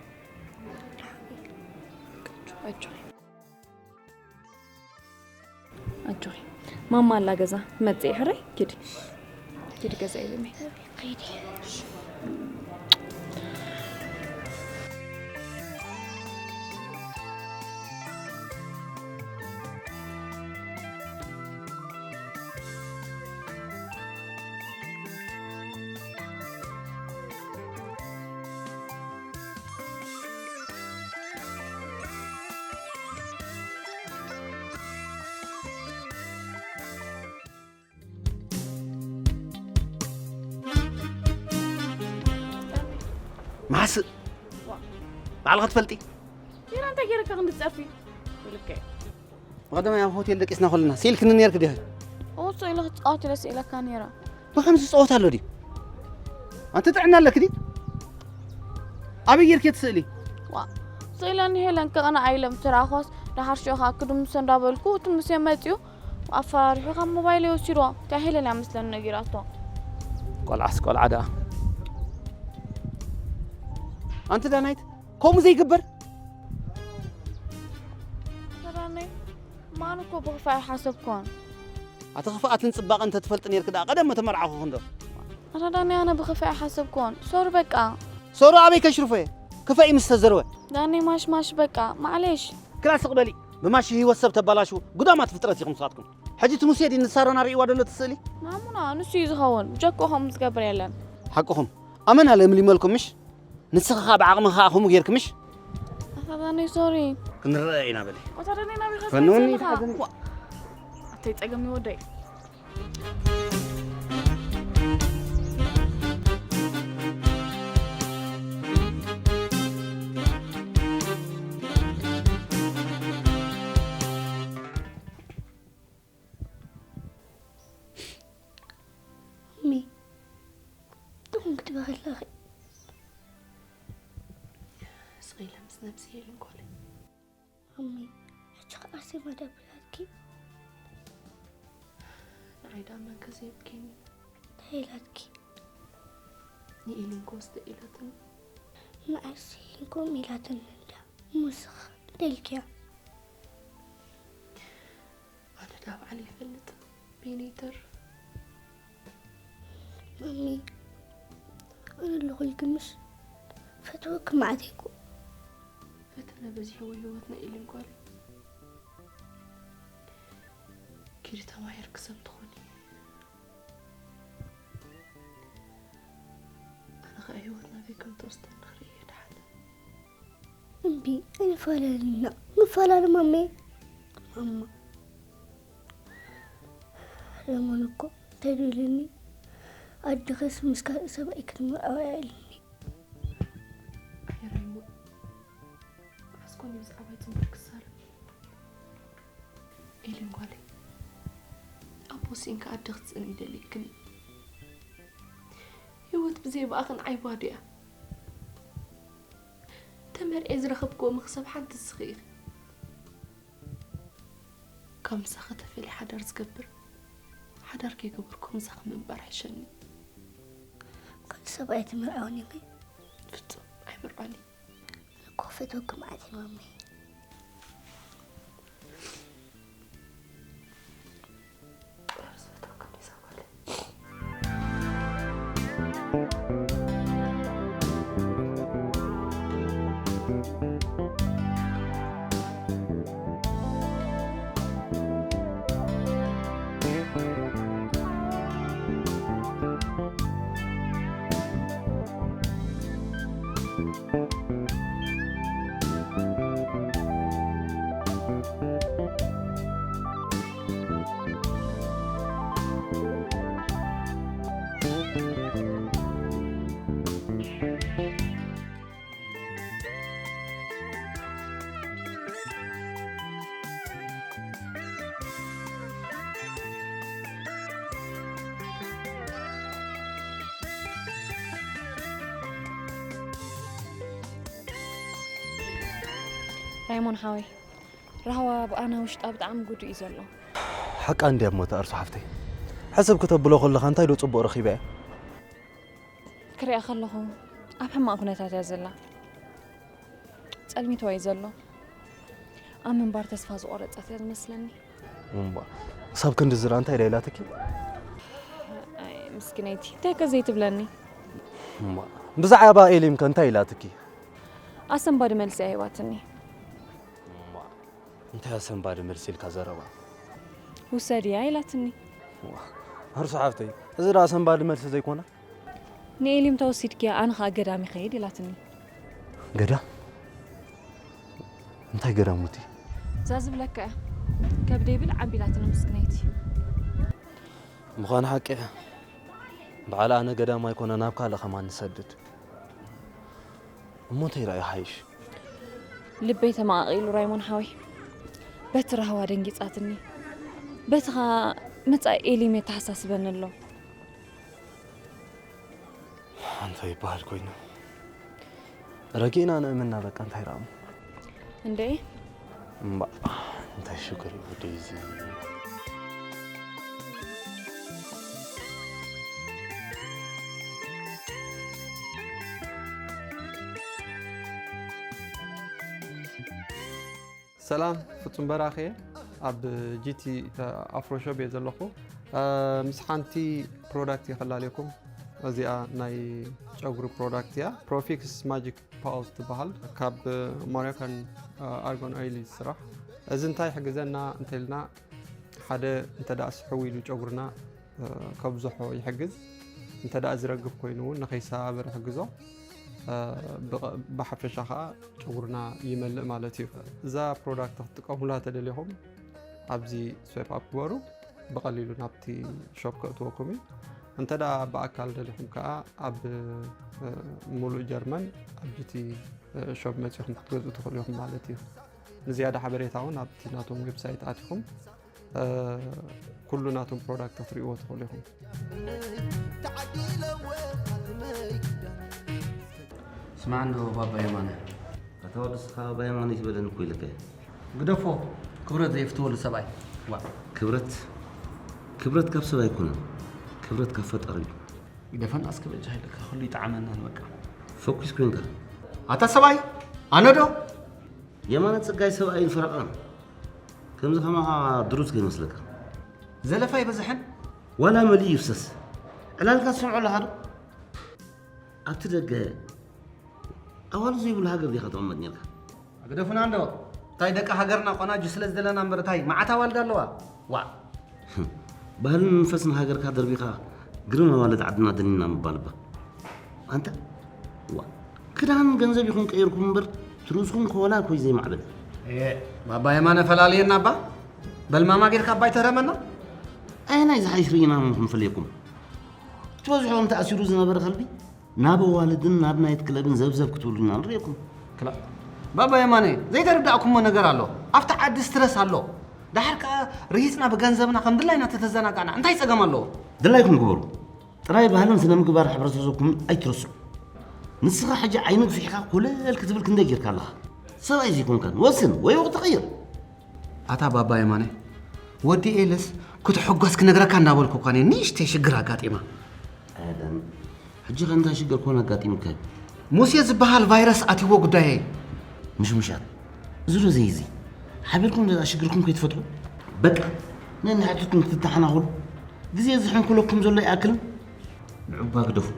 ኣጆኺ። ኣጆኺ ማማ ኣላ ገዛ ትመጽእ እያ። ሕራይ ኪዲ ኪዲ ገዛ ኢሉኒ። መሓስእ ባዕልኻ ትፈልጢ። ጌራ እንታይ ጌረካ ክንዲ ትጸርፊ? ይልከ ብቐደማይ ኣብ ሆቴል ደቂስና ከለና ስኢልክኒ ነይርክ ዲኺ? እወ ስኢለ ክጻወት ኢለ ስኢለካ ነይረ። ብኸምዚ ዝጻወት ኣሎ ድዩ? ኣንቲ ጥዕና ኣለክ ድዩ? ኣበይ ጌርክ ትስእሊ? ዋ ስኢለኒ ሄለን ክቕንዓ ኢለ ምስ ራእኾስ ደሓር ሽዑ ኸኣ ክድምሶ እንዳበልኩ እቲ ሙሴ መጺኡ ኣፈራሪሑ ካብ ሞባይለይ ወሲድዎ። እታ ሄለን እያ መስለኒ ነጊራቶ። ቆልዓስ ቆልዓ ደኣ። ኣንቲ ዳናይት ከምኡ ዘይግበር። ሰላመይ ማን እኮ ብኽፋእ ኣይሓሰብኩን። ኣቲ ክፍኣትን ጽባቐን እንተትፈልጢ ነይርኪ ደኣ ቀደም ምተመርዓኹኺ እንዶ። ኣታ ዳኒ ኣነ ብኽፋእ ኣይሓሰብኩን። ሶሪ በቃ። ሶሪ ኣበይ ከሽርፎ እየ ክፈኢ ምስ ተዘርወ። ዳኒ ማሽ ማሽ በቃ ማዕሌሽ። ክላ ስቕ በሊ ብማሽ ህይወት ሰብ ተባላሽዉ ጉዳማት ፍጥረት ኢኹም ንስኻትኩም። ሕጂ እቲ ሙሴ ድዩ ንሳሮን ኣርእይዋ ዘሎ እቲ ስእሊ? ማሙና ንሱ እዩ ዝኸውን ጀኮ ከምኡ ዝገብር የለን። ሓቅኹም ኣመና ለምሊመልኩም ምሽ? ንስኺ ኸኣ ብዓቕሚ ኸኣ ከምኡ ጌርኪ ምሽ? ኣታ ዳኒ ሶሪ። ክንረኣይ ኢና በሊ። ኣታ ዳኒ ናበይ ኸኣ ፈንውኒ ትኸይድ ዘለኻ? ይትሓዘኒ። ዋ። ኣተይ ጸገም ይወደይ። ስሄልን ጓለይ። ማሚ፣ ሕጂ ከ ኣርሴማ ድያ ብላትኪ? ንዓይ ደኣ መን ከ ዘይብኪኒ? እንታይ ኢላትኪ? ንኤሊን ኮስተ ኢላትኒ። ንዓይ ስሄልን ከምኡ ኢላትኒ እንድያ። ሙስኻ እንታይ ኢልክያ? ኣነ ደኣ ባዕለይ ይፈልጥ። በይነይ ይተርፍ። ማሚ፣ ኣነ ኣለኹ ኢልኪ ምሽ? ፈትወኪ መዓት እየ እኮ። ፈተነ በዚሕዎ ህይወትና ኢልም ጓለይ። ኪዲ ተማሂርኪ ሰብ ትኾኒ። ኣነ ኸኣ ህይወትና በይ ከም ትወስደኒ ክርኢ እየ ደሓን። እምቢ፣ ኣይንፈላለን ኢና። ንፈላለ ማሜ። ማማ። ለሞን እኮ እንታይ ደልኒ? ኣድኽስ ምስ ካልእ ሰብኣይ ክትምርዓው እያ ኢልኒ። ኣየራይ እሞ፣ ኣስኮኒ ብዛዕባ ጽምብል ክዛረብ። ኤሊን ጓለይ፣ ኣቦ ስኢንካ ኣደ ክትስእን ይደልየክን። ህይወት ብዘይ ብኣኽን ዓይባ ድያ? ተመርዔ ዝረኸብክዎ መኽሰብ ሓንቲ ንስኺ ኢኺ። ካብ ምሳኺ ተፈልየ ሓዳር ዝገብር፣ ሓዳር ከይገበርኩ ምሳኺ ምንባር ሕሸኒ። ካልእ ሰብኣይ ትምርዓውኒ ኢኺ? ፍጹም ኣይምርዖን እየ። እኮ ፈትወኪ መዓት እየ ማመይ። ራይሞን ሓወይ፣ ራህዋ ብኣና ውሽጣ ብጣዕሚ ጉዱ እዩ ዘሎ። ሓቃ እንድያ እሞ እታ እርሱ ሓፍተይ። ሕስብ ክተብሎ ከለኻ እንታይ ዶ ጽቡቕ ረኺባ እያ? ክሪኣ ከለኹ ኣብ ሕማቕ ኩነታት እያ ዘላ። ጸልሚትዋ እዩ ዘሎ። ኣብ ምንባር ተስፋ ዝቖረጸት እያ ዝመስለኒ። እምባ፣ ክሳብ ክንዲ ዝራ እንታይ ኢላ ኢላትኪ? ኣይ፣ ምስኪነይቲ፣ እንታይ ከ ዘይትብለኒ? እምባ፣ ብዛዕባ ኤሊም ከ እንታይ ኢላትኪ? ኣሰንባዲ መልሲ ኣይህባትኒ። እምባ፣ እንታይ ኣሰንባዲ መልሲ ኢልካ ዘረባ? ውሰድያ ኢላትኒ። ዋ፣ እርሱ ሓፍተይ፣ እዚ ደኣ ኣሰንባዲ መልሲ ዘይኮነ? ንኤሊም ተወሲድክያ፣ ኣነ ኸኣ ገዳም ይኸይድ ኢላትኒ። ገዳም? እንታይ ገዳም ውቲ? እዛ ዝብለካ እያ። ከብደይ ብልዕ ኣቢላትኒ ምስክነይቲ። ምዃኑ ሓቂ እያ። በዓል ኣነ ገዳም ኣይኮነ ናብ ካልእ ከማን ንሰድድ። እሞ እንታይ ረኣዩ ሓይሽ? ልበይ ተመቓቒሉ ራይሞን ሓወይ። በቲ ራህዋ ደንጊጻትኒ። በቲ ኸኣ መጻኢ ኤሊም የተሓሳስበኒ ኣሎ። እንታይ ይበሃል ኮይኑ? ረጊእና ንእምና በቃ እንታይ ረኣሙ? እንዴ? እምባ፣ እንታይ ሽግር እዩ ወደይ እዚ? ሰላም፣ ፍጹም በራኺ እየ። ኣብ ጂቲ ኣፍሮ ሾፕ እየ ዘለኹ። እ፣ ምስ ሓንቲ ፕሮዳክት እየ ከላልየኩም። እዚኣ ናይ ጨጉሪ ፕሮዳክት እያ። ፕሮፊክስ ማጂክ ፓውዝ ትበሃል። ካብ ሞሮካን፣ እ፣ ኣርጋን ኦይል እዩ ዝስራሕ። እዚ እንታይ ይሕግዘና እንተልና፣ ሓደ እንተ ደኣ ስሕው ኢሉ ጨጉርና፣ እ፣ ከብዝሖ ይሕግዝ። እንተ ደኣ ዝረግፍ ኮይኑ እውን ንኸይሰባበር ይሕግዞ። እ፣ ብቐ-፣ ብሓፈሻ ኸኣ ጨጉርና ይመልእ ማለት እዩ። እዛ ፕሮዳክት ክትጥቀሙላ ተደሊኹም ኣብዚ ስዋይፕ ኣፕ ግበሩ። ብቐሊሉ ናብቲ ሾፕ ከእትወኩም እዩ። እንተ ደኣ ብኣካል ደሊኹም ከኣ ኣብ፣ እ፣ ሙሉእ ጀርመን ኣብ ጂቲ፣ እ፣ ሾፕ መጺኹም ክትገዝኡ ትኽእሉ ኢኹም ማለት እዩ። ንዝያዳ ሓበሬታ እውን ኣብቲ ናቶም ዌብሳይት ኣቲኹም፣ እ፣ ኩሉ ናቶም ፕሮዳክት ክትርእይዎ ትኽእሉ ኢኹም። ስማዕ እንዶ ባባ የማነ፣ ኣታ ወዲ ስኻ ባይ ማን ይትበለኒ እኮ ኢለካ እየ። ግደፎ፣ ክብረት ዘየፍትወሉ ሰብኣይ። ዋ። ክብረት፣ ክብረት ካብ ሰብ ኣይኮነን። ክብረት ካብ ፈጣሪ እዩ። ግደፈና እስኪ በጃ ኢለካ፣ ኩሉ ይጠዓመናን በቃ። ፈኩስ ኮንካ። ኣታ ሰብኣይ፣ ኣነ ዶ? የማነ ጸጋይ ሰብኣይን ፈረቓን። ከምዚ ከማኻ ድሩት ከይመስለካ። ዘለፋ ይበዝሕን። ዋላ መሊኡ ይፍሰስ። ዕላልካ ትሰምዖ ኣለኻ ዶ? ኣብቲ ደገ ኣዋልድ ዘይብሉ ሃገር ዲኻ ትቕመጥ ኔርካ? ግደፉና እንዶ። እንታይ ደቂ ሃገርና ቆናጁ ስለ ዝደለና እምበር እንታይ መዓት ኣዋልድ ኣለዋ? ዋእ! ባህልን መንፈስን ሃገርካ ደርቢኻ ግርም ኣዋልድ ዓድና ደሊና ምባል እባ። ኣንታ፣ ዋእ! ክዳን ገንዘብ ኢኹም ቀይርኩም እምበር ትርኡዝኩም ከወላ ኮይ ዘይማዕበል። ኤ፣ ባባ የማነ ፈላልየና እባ። በልማማ ጌርካ እባ ኣይተረመና። ኣየናይ ዝሓይሽ ርኢና ክንፈልየኩም? እቲ በዝሕኦም ተኣሲሩ ዝነበረ ከልቢ ናብ ኣዋልድን ናብ ናይት ክለብን ዘብዘብ ክትብሉና ንርእየኩም። ክላ-፣ ባባ የማነ፣ ዘይተረዳእኩሞ ነገር ኣሎ። ኣብቲ ዓዲ ስትረስ ኣሎ። ደሓር ከኣ ርሂጽና ብገንዘብና ከም ድላይና ተተዘናጋዕና እንታይ ጸገም ኣለዎ? ድላይኩም ግበሩ። ጥራይ ባህልን ስነ ምግባር ሕብረተሰብኩምን ኣይትረስዑ። ንስኻ ሕጂ ዓይኒ ግፊሕካ ኮለል ክትብል ክንደይ ጌርካ ኣለኻ? ሰብኣይ ዘይኮንካን። ወስን ወይ ወቕቲ ቀይር። ኣታ ባባ የማነ፣ ወዲ ኤልስ ክትሕጎስ ክነግረካ እንዳበልኩ እኳ እኔ ንእሽተይ ሽግር ኣጋጢማ። ኣደን፣ ሕጂ ኸ እንታይ ሽግር ኮን ኣጋጢሙካ እዩ? ሙሴ ዝበሃል ቫይረስ ኣትይዎ ጉዳየይ። ምሽሙሻት፣ እዚ ዶ ዘይዚ? ሓቢርኩም ነዛ ሽግርኩም ከይትፈትሑ? በቃ፣ ነንሕድሕድኩም ክትተሓናኹሉ ግዜ ዝሕንኩለኩም ዘሎ ይኣክልን? ንዑባ ግደፉ።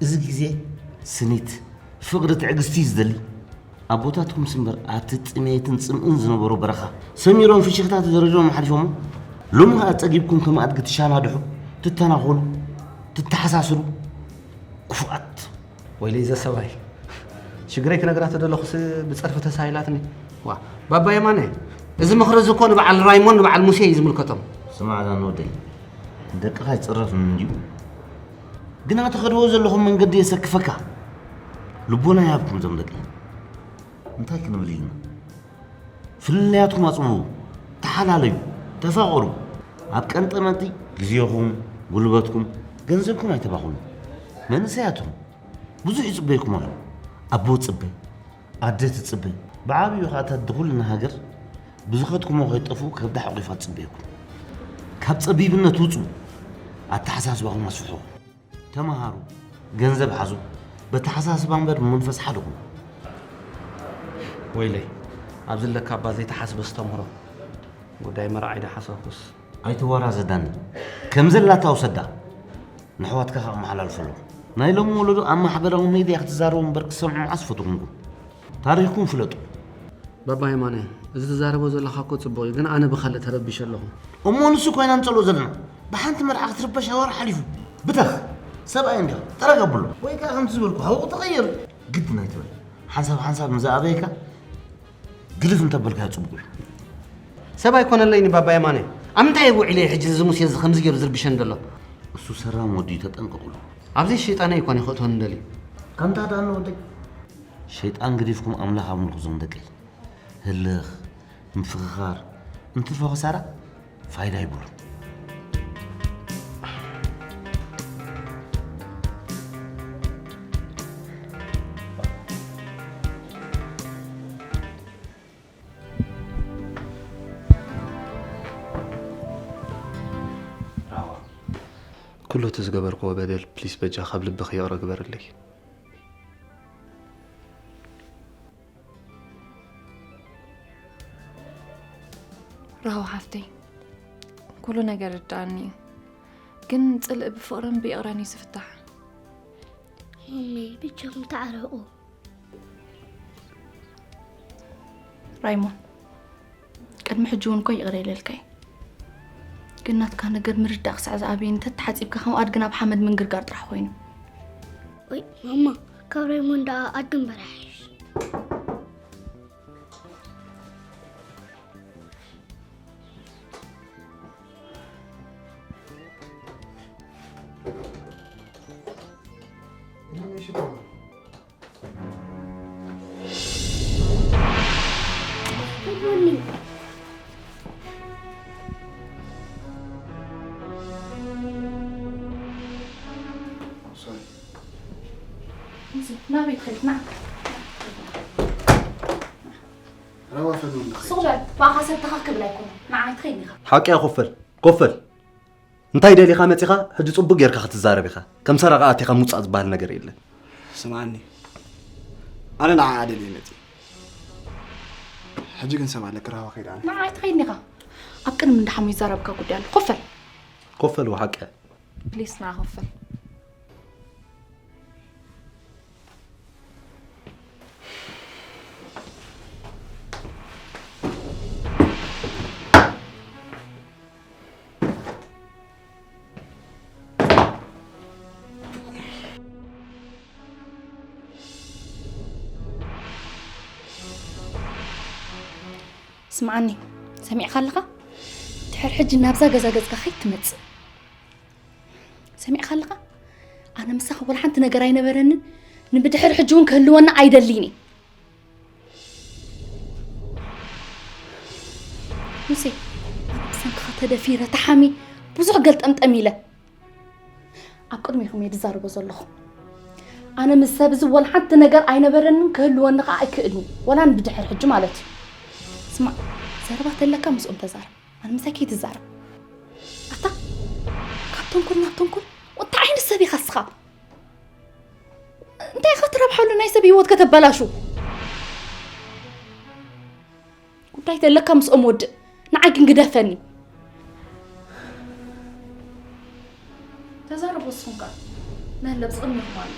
እዚ ግዜ ስኒት፣ ፍቕሪ፣ ትዕግስቲ እዩ ዝደሊ። ኣቦታትኩምስ እምበር ኣብቲ ጥሜትን ጽምእን ዝነበሮ በረኻ ሰሚሮም ፍሽኽታ ተደረዲሮም ሓሊፎሞ። ሎሚ ኸኣ ጸጊብኩም ከም ኣድጊ ትሻናድሑ፣ ትተናኾሉ፣ ትተሓሳስሩ። ክፉኣት። ወይለይ ዘሰባይ። ሽግረይ ክነግራ ተደለኹስ ብጸርፊ ተሳሂላትኒ። ዋ፣ ባባ የማነ፣ እዚ ምኽሪ እዚ እኮ ንበዓል ራይሞን ንበዓል ሙሴ እዩ ዝምልከቶም። ስማዕ ዳን ወደይ፣ ንደቅኻ ይጽረፍ እንድዩ። ግና ትኸድዎ ዘለኹም መንገዲ የሰክፈካ። ልቦና ይሃብኩም እዞም ደቂ። እንታይ ክንብል ኢልና? ፍልልያትኩም ኣጽብቡ፣ ተሓላለዩ፣ ተፋቐሩ። ኣብ ቀንጠመንጢ ግዜኹም፣ ጉልበትኩም፣ ገንዘብኩም ኣይተባኽኑ። መንእሰያትኩም ብዙሕ ይጽበየኩም ኣሎ። ኣቦ ጽበ፣ ኣደ ትጽበ። ብዓብዩ ኸኣ እታ ድኹልና ሃገር ብዝኸድኩሞ ከይጠፍኡ ከብዳ ሓቑፋ ትጽበየኩም። ካብ ጸቢብነት ውጹ፣ ኣተሓሳስባኹም ኣስፍሑ። ተመሃሩ፣ ገንዘብ ሓዙ፣ በተሓሳስባ እምበር ብመንፈስ ሓደ ኩኑ። ወይለይ፣ ኣብዚ ለካ እባ ዘይተሓስበ ዝተምህሮ ጉዳይ መርዓ ኣይዳ ሓሰብኩስ። ኣይትወራዘ ዳኒ፣ ከም ዘላታ ውሰዳ። ንኣሕዋትካ ከኣ ከመሓላልፎ ኣለኹ። ናይ ሎሚ ወለዶ ኣብ ማሕበራዊ ሜድያ ክትዛረቡ እምበር ክትሰምዑ መዓስ ፈትኹምኩም። ታሪኽኩም ፍለጡ። ባባ የማነ፣ እዚ ትዛረቦ ዘለኻ እኮ ጽቡቕ እዩ፣ ግን ኣነ ብኻልእ ተረቢሸ ኣለኹ። እሞ ንሱ ኮይና ንጸልኦ ዘለና። ብሓንቲ መርዓ ክትርበሽ ኣዋርሕ ሓሊፉ። ብተኽ፣ ሰብኣይ እንዲኻ፣ ጠረግ ኣብሎ። ወይ ከኣ ከምቲ ዝበልኩ፣ ሃውቕ ተቐየር። ግድን ኣይትበል። ሓንሳብ ሓንሳብ ንዝኣበየካ ግድፍ እንተበልካዮ ጽቡቕ እዩ። ሰብ ኣይኮነለይን ባባ የማነ። ኣብ ምንታይ ውዒለ ሕጂ እዚ ሙሴ እዚ ከምዚ ገይሩ ዝርብሸን ዘሎ? እሱ ሰራም ወዲ እዩ፣ ተጠንቀቑሉ። ኣብዚ ሸይጣነይ ይኮን ይኽእቶን እንደልዩ። ኣንታ ዳኒ ወደይ። ሸይጣን ገዲፍኩም ኣምላኽ ኣምልኹ ዞም ደቀይ። ህልኽ፣ ምፍኽኻር፣ እንትርፎ ክሳራ ፋይዳ ይብሉን። ኩሉ እቲ ዝገበርክዎ በደል ፕሊስ በጃ ካብ ልብኺ ይቕረ ግበርለይ። ራህዋ ሓፍተይ፣ ኩሉ ነገር ርድኣኒ እዩ፣ ግን ጽልኢ ብፍቕርን ብይቕረን እዩ ዝፍታሕ። ማሚ፣ ብቻኹም ተዓረቑ። ራይሞን፣ ቅድሚ ሕጂ እውን እኮ ይቕረ ኢለልካ እየ። ግን ናትካ ነገር ምርዳእ ክሳዕ ዝኣበየኒ፣ ተተሓጺብካ ከም ኣድጊ ናብ ሓመድ ምንግርጋር ጥራሕ ኮይኑ። ወይ ማማ፣ ካብ ራይሞን ደኣ ኣድጊ እምበር ይሓይሽ። ናበይ ትኸይድ? ና። ሱቕ በል፣ ብኣኻ ሰብ ተኸክ ክብል ኣይኮነን። ንዓይ ትኸይድ ኢኻ። ሓቂ እያ ኮፈል፣ ኮፈል። እንታይ ደሊኻ መጺኻ፣ ሕጂ ጽቡቕ ጌርካ ክትዛረብ ኢኻ። ከም ሰራቒ ኣቲኻ ምውጻእ ዝበሃል ነገር የለን። ስምዓኒ፣ ኣነ ንዓኣ ደልየ መጺእ። ሕጂ ግን ሰብ ኣለኪ፣ ራህዋ ከይድ ኣነ። ንዓይ ትኸይድ ኢኻ። ኣብ ቅድሚ እንዳ ሓሙ ይዛረብካ ጉዳይ ኣሎ። ኮፈል። ኮፈል፣ ወሓቀ። ፕሊስ፣ ንዓ ኮፈል። ስምዓኒ፣ ሰሚዕካ ኣለኻ? ድሕር ሕጂ ናብዛ ገዛ ገጽካ ከይትመጽእ። ሰሚዕካ ኣለኻ? ኣነ ምሳኻ ወላ ሓንቲ ነገር ኣይነበረንን። ንብድሕር ሕጂ እውን ክህልወና ኣይደልይን እየ። ሙሴ፣ ኣነ ብሰንክኻ ተደፊረ፣ ተሓሚ፣ ብዙሕ ገልጠምጠም ኢለ። ኣብ ቅድሚኹም እየ ዝዛረቦ ዘለኹ። ኣነ ምስ ሰብ እዚ ወላ ሓንቲ ነገር ኣይነበረንን፣ ክህልወኒ ኸዓ ኣይክእልን እዩ። ወላ ንብድሕር ሕጂ ማለት እዩ። ስማዕ፣ ዘረባ ተለካ ምስኦም ተዛረብ። ኣነ ምሳይ ከይትዛረብ። ኣታ፣ ካብ ተንኮል ናብ ተንኮል? እንታይ ዓይነት ሰብ ኢኻ እስኻ? እንታይ ኢኻ ትረብሓሉ ናይ ሰብ ህይወት ከተበላሹ? ጉዳይ ተለካ ምስኦም ወድእ፣ ንዓይ ግን ግደፈኒ። ተዛረቡ እስኹም ከ። መህለብ ዝቕድሚኹም ኣሎ።